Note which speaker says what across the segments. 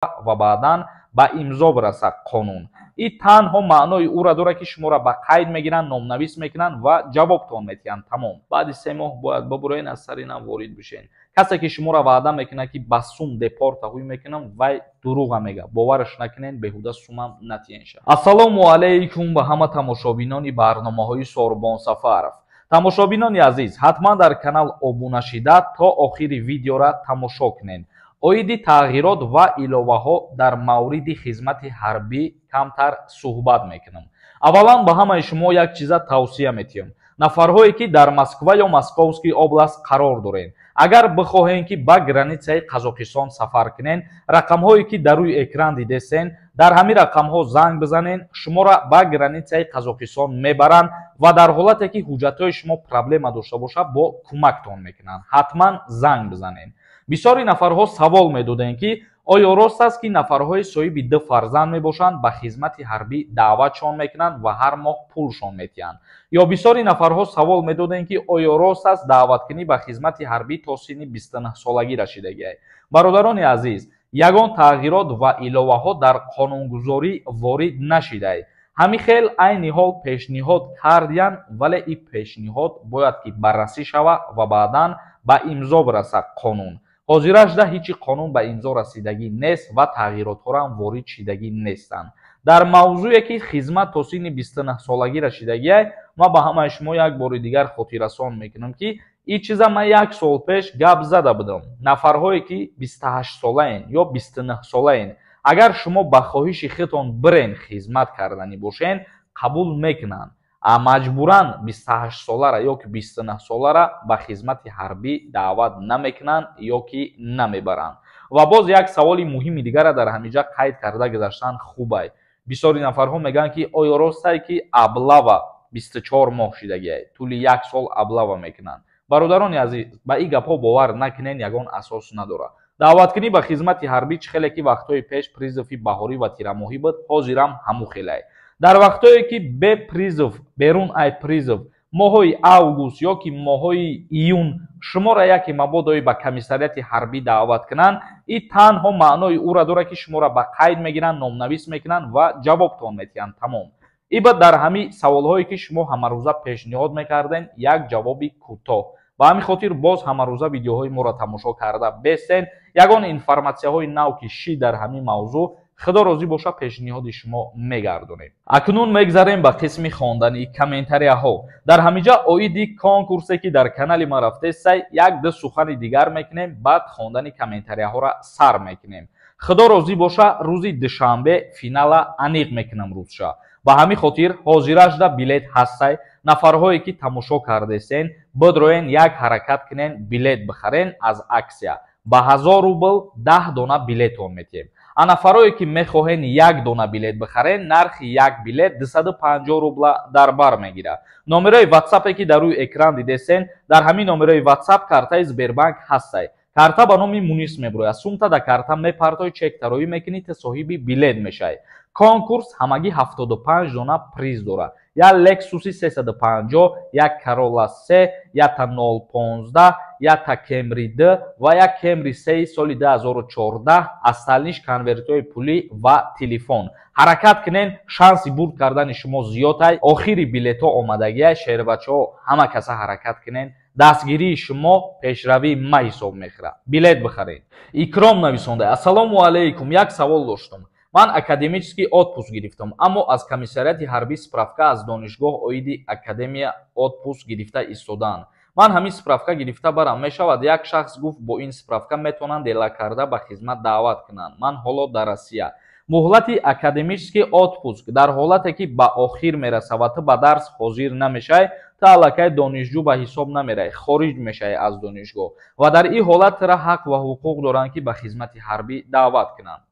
Speaker 1: Ва баъдан ба имзо бирасад қонун. И танҳо маънои ӯра дорад, ки шуморо ба қайд мегиранд, номнавис мекунанд ва ҷавобтон метиҳанд, тамом. Баъди 3 моҳ бояд бубуроен, аз сари нав ворид бишен. Касе ки шуморо ваъда мекунад, ки ба сум депорта ҳуй мекунам, вай дурӯға мега, бовараш накунен, беҳуда сумам натиҳен. Ассалому алайкум ба ҳама тамошобинони барномаҳои Сорбон Сафаров. Тамошобинони азиз, ҳатман дар канал обуна шида, то охири видеора тамошо кунед. Оиди тағйирот ва иловаҳо дар мавриди хизмати ҳарбӣ камтар суҳбат мекунам. Аввалан, ба ҳамаи шумо як чиза тавсия метиҳам. Нафарҳое, ки дар Москва ё Московский область қарор доред, агар бихоҳем, ки ба границаи Қазоқистон сафар кунен, рақамҳое, ки дар рӯи экран дидесен, дар ҳамин рақамҳо занг бизанен, шуморо ба границаи Қазоқистон мебаранд ва дар ҳолате, ки ҳуҷҷатҳои шумо проблема дошта бошад, бо кӯмактон мекунанд. Ҳатман занг бизанен. Бисёри нафарҳо савол медодем, ки оё рост аст, ки нафарҳои соҳиби ду фарзанд мебошанд, ба хизмати ҳарбӣ даъватшон мекунанд ва ҳар моҳ пулшон метиҳанд? Ё бисёри нафарҳо савол медодем, ки оё рост аст, даъваткунӣ ба хизмати ҳарбӣ то синни 29 солагӣ расидагиай? Бародарони азиз, ягон тағйирот ва иловаҳо дар қонунгузорӣ ворид нашидай. Ҳамин хел айни ҳол пешниҳод кардиянд, вале ин пешниҳод бояд ки баррасӣ шавад ва баъдан ба имзо бирасад қонун. Ҳозирашда ҳечи қонун ба имзо расидагӣ нест ва тағйиротҳоам ворид шидагӣ нестанд. Дар мавзӯе, ки хизмат то синни 29 солагӣ расидагиай, ман ба ҳамаи шумо як бори дигар хотиррасон мекунам, ки ин чиза ман як сол пеш гап зада будам. Нафарҳое, ки 28 солаен ё 29 солаен, агар шумо ба хоҳиши худтон бирен, хизмат карданӣ бошен, қабул мекунанд. А маҷбуран 28 солара ё ки 29 солара ба хизмати ҳарбӣ даъват намекунанд ё ки намебаранд. Ва боз як саволи муҳими дигара дар ҳаминҷа қайд карда гузаштан хубай. Бисёри нафарҳо мегӯянд, ки оё ростае, ки облава 24 моҳ шидагиай, тӯли як сол облава мекунанд? Бародарони азиз, ба ин гапҳо бовар накунен, ягон асос надорад. Даъваткунӣ ба хизмати ҳарбӣ, чӣ хеле ки вақтҳои пеш призыви баҳорӣ ва тирамоҳӣ буд, ҳозирам ҳамун хелай. Дар вақтҳое, ки бе призыв, берун ай призыв, моҳои август ё ки моҳои июн шуморо яке мабодое ба комиссариати ҳарбӣ даъват кунанд, ин танҳо маънои ӯра дорад, ки шуморо ба қайд мегиранд, номнавис мекунанд ва ҷавобтон метиҳанд, тамом. Ибад дар ҳамин саволҳое, ки шумо ҳамарӯза пешниҳод мекардем, як ҷавоби кӯтоҳ. Ба ҳамин хотир боз ҳамарӯза видеоҳои моро тамошо карда бестен. Ягон информатсияҳои нав ки шид дар ҳамин мавзӯъ, Худо розӣ боша, пешниҳоди шумо мегардонем. Акнун мегзарем ба қисми хондани комментарияҳо. Дар ҳаминҷа оиди конкурсе, ки дар канали ма рафтесай, як ду сухани дигар мекунем, баъд хондани комментарияҳоро сар мекунем. Худо розӣ боша, рӯзи душанбе финала аниқ мекунам рӯзша. Ба ҳамин хотир ҳозирашда билет ҳастай. Нафарҳое, ки тамошо кардесен, бидроен, як ҳаракат кунен, билет бихарен. Аз аксия ба 1000 рубл 10 дона билетон метиҳем. А нафарое, ки мехоҳен як дона билет бихарен, нархи як билет 250 рубла дар бар мегирад. Номерои ватсапе, ки дар рӯи экран дидесен, дар ҳамин номерои ватсап картаи Сбербанк ҳастай. Карта ба номи Мунис мебурояд. Сумта да карта мепартои, чек тароӣ мекунӣ, та соҳиби билет мешавӣ. Конкурс ҳамагӣ 75 дона приз дорад: як Лексуси 350, як Карола 3, якта 015, якта Кемри д ва як Кемри 3 соли 2014, остальныйш конвертҳои пулӣ ва телефон. Ҳаракат кунен, шанси бурд кардани шумо зиёдай. Охири билетҳо омадагиай, шербачаҳо, ҳама каса ҳаракат кунен. Дастгирии шумо пешравии ма ҳисоб мехӯрад. Билет бихаред. Икром нависонда: «Ассалому алайкум, як савол доштум. Ман академический отпуск гирифтам, аммо аз комиссариати ҳарбӣ справка аз донишгоҳ оиди академия отпуск гирифта истодаанд. Ман ҳамин справка гирифта барам, мешавад? Як шахс гуфт, бо ин справка метавонанд дела карда, ба хизмат даъват кунанд. Ман ҳоло дар Россия». Муҳлати академический отпуск дар ҳолате, ки ба охир мераса ва ту ба дарс ҳозир намешавӣ, ту аллакай донишҷӯ ба ҳисоб намеравӣ, хориҷ мешавӣ аз донишгоҳ ва дар ин ҳолат тура ҳақ ва ҳуқуқ доранд, ки ба хизмати ҳарбӣ даъват кунанд.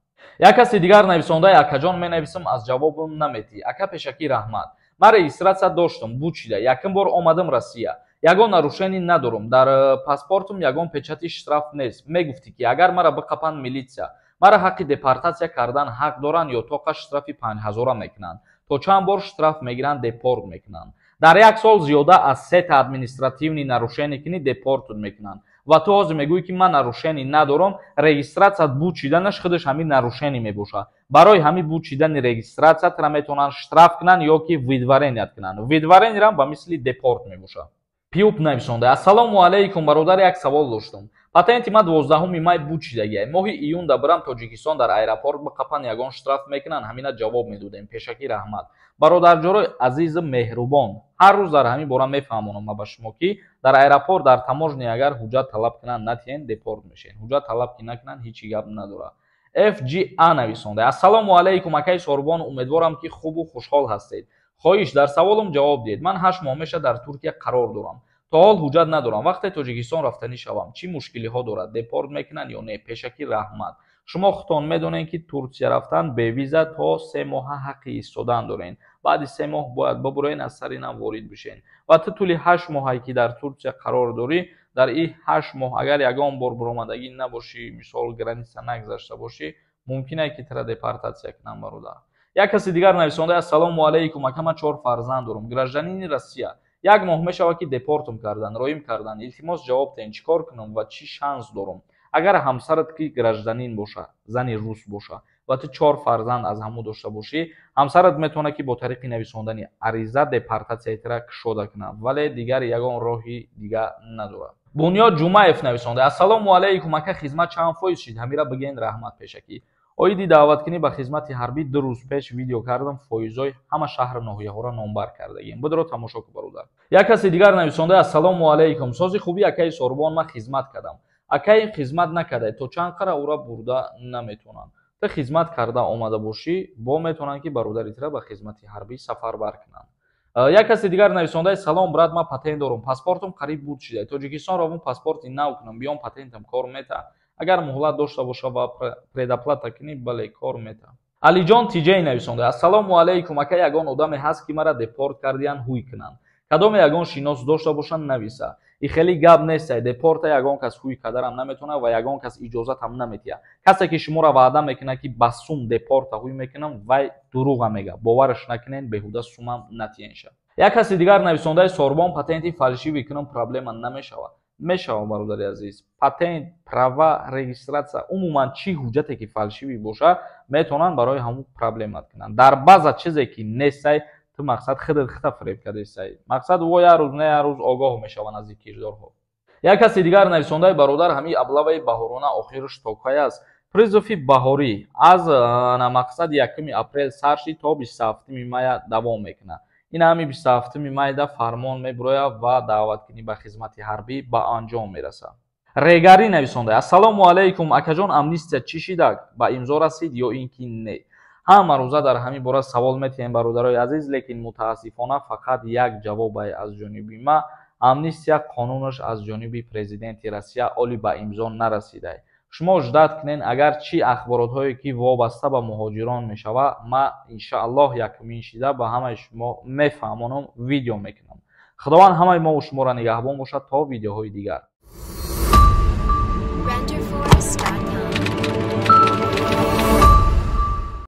Speaker 1: Як каси дигар нависондаи: «Акаҷон, менависам, аз ҷавобам наметӣ. Ака, пешакӣ раҳмат. Ман регистрация доштам, буд шида. Якум бор омадам Россия, ягон нарушение надорам, дар паспортум ягон печати штраф нест. Мегуфтӣ, ки агар мара биқапанд милитсия, мара ҳаққи депортатсия кардан ҳақ доранд ё тоқа штрафи 5000-а мекунанд? То чанд бор штраф мегиранд, депорт мекунанд? Дар як сол зиёда аз сета административный нарушение кунӣ, депортут мекунанд. Ва ту ҳозир мегӯӣ, ки ман нарушение надорам. Регистрация буд шиданаш худаш ҳамин нарушение мебошад. Барои ҳамин буд шидани регистрация тра метавонанд штраф кунанд ё ки выдворение ят кунанд. Выдворение рам ба мисли депорт мебошад. Пиюп нависонда: «Ассалому алайкум, бародар, як савол доштум. Патенти ман 12 май буд шидагиай. Моҳи июн да бирам Тоҷикистон, дар аэропорт биқапан, ягон штраф мекунанд? Ҳамина ҷавоб медодем. Пешакӣ раҳмат». Бародарҷорои азизу меҳрубон, ҳар рӯз дар ҳамин бора мефаҳмонам ма ба шумо, ки дар аэропорт, дар таможня агар ҳуҷҷат талаб кунанд, натиҳен, депорт мешен. Ҳуҷҷат талаб ки накунанд, ҳечи гап надорад. Фга нависонда: «Ассалому алайкум, акаи Сорбон, умедворам, ки хубу хушҳол ҳастед. Хоҳиш, дар саволам ҷавоб диҳед. Ман 8 моҳ меша дар Туркия қарор дорам, то ҳол ҳуҷҷат надорам. Вақте Тоҷикистон рафтанӣ шавам, чӣ мушкилиҳо дорад? Депорт мекунанд ё не? Пешакӣ раҳмат». Шумо худтон медонед, ки Турсия рафтан бевиза то 3 моҳа ҳаққи истодан доред. Баъди 3 моҳ бояд бубуроен, аз сари нав ворид бишен. Ва ту тӯли 8 моҳае, ки дар Турсия қарор дорӣ, дар ин 8 моҳ агар ягон бор буромадагӣ набошӣ, мисол, граница нагзашта бошӣ, мумкин ае, ки тура депортатсия кунанд, бародар. Як каси дигар нависонда: «Ассалому алайкум, ака, ман чор фарзанд дорам, гражданин и Россия. Як моҳ мешавад, ки депортум кардан, роим кардан. Илтимос, ҷавоб диҳен, чӣ кор кунам ва чӣ шанс дорам?» Агар ҳамсарат ки гражданин боша, зани рус боша ва ту чор фарзанд аз ҳамун дошта бошӣ, ҳамсарат метавонад, ки бо тариқи нависондани ариза депортатсияи тура кушода кунад, вале дигар ягон роҳи дига надорад. Бунёд Ҷумаев нависонда: «Ассалому алайкум, ака, хизмат чанд фоиз шид? Ҳамира бигӯен, раҳмат пешакӣ». Оиди даъваткунӣ ба хизмати ҳарбӣ 2 рӯз пеш видео кардам, фоизҳои ҳама шаҳру ноҳияҳоро номбар кардагем. Будро тамошо ку, бародар. Як каси дигар нависонда: «Ассалому алайкум, сози хуби, акаи Сорбон, ман хизмат кардам». Акаи хизмат накарда, то чанд қара ӯра бурда наметавонанд? Ту хизмат карда омада бошӣ, бо метавонанд, ки бародари тура ба хизмати ҳарбӣ сафарбар кунанд. Як каси дигар нависондаи: «Салом, брат, ман патент дорам, паспортам қариб буд шуда. Тоҷикистон равон, паспорти нав кунам, биём, патентам кор мета?» Агар муҳлат дошта боша ва предоплата кунӣ, бале, кор мета. Алиҷон Тиҷей нависонда: «Ассалому алайкум, ака, ягон одаме ҳаст, ки мара депорт кардиян, ҳуй кунанд? Кадоме ягон шинос дошта бошанд, нависа». И хеле гап нестай. Депорта ягон кас ҳуй кардарам наметавонад ва ягон кас иҷозатам наметиҳад. Касе ки шуморо ваъда мекунад, ки ба сум депорта ҳуй мекунам, вай дурӯға мега. Бовараш накунед, беҳуда сумам натиҳенша. Як каси дигар нависондаи: «Сорбон, патенти фальшивый кунам, проблема намешавад?» Мешавад, бародари азиз. Патент, права, регистрация, умуман чӣ ҳуҷҷате ки фальшивый боша, метавонанд барои ҳамун проблема кунанд. Дар баъза чизе ки нестай, ту мақсад худат хита фиреб кардесай. Мақсад, во як рӯз, не як рӯз огоҳ мешаванд аз ин кирдорҳо. Як каси дигар нависондаи: «Бародар, ҳамин облава и баҳорона охираш то кай аст?» Призыв и баҳорӣ аз на мақсад 1 апрел сар шид, то 27 мая давом мекунад. Ин ҳами 27 майда фармон мебурояд ва даъваткунӣ ба хизмати ҳарбӣ ба анҷом мерасад. Регарӣ нависонда: «Ассалому алайкум, акаҷон, амнистия чӣ шида, ба имзо расид ё ин ки не?» Ҳама рӯза дар ҳамин бора савол метиҳем, бародарои азиз, лекин мутаассифона фақат як ҷавобае аз ҷониби ма: амнистия қонунаш аз ҷониби президенти Россия оли ба имзо нарасидай. Шумо ждать кунед, агар чӣ ахборотҳое ки вобаста ба муҳоҷирон мешавад, ма иншааллоҳ якумин шида ба ҳамаи шумо мефаҳмонам, видео мекунам. Худованд ҳамаи мову шуморо нигаҳбон бошад. То видеоҳои дигар.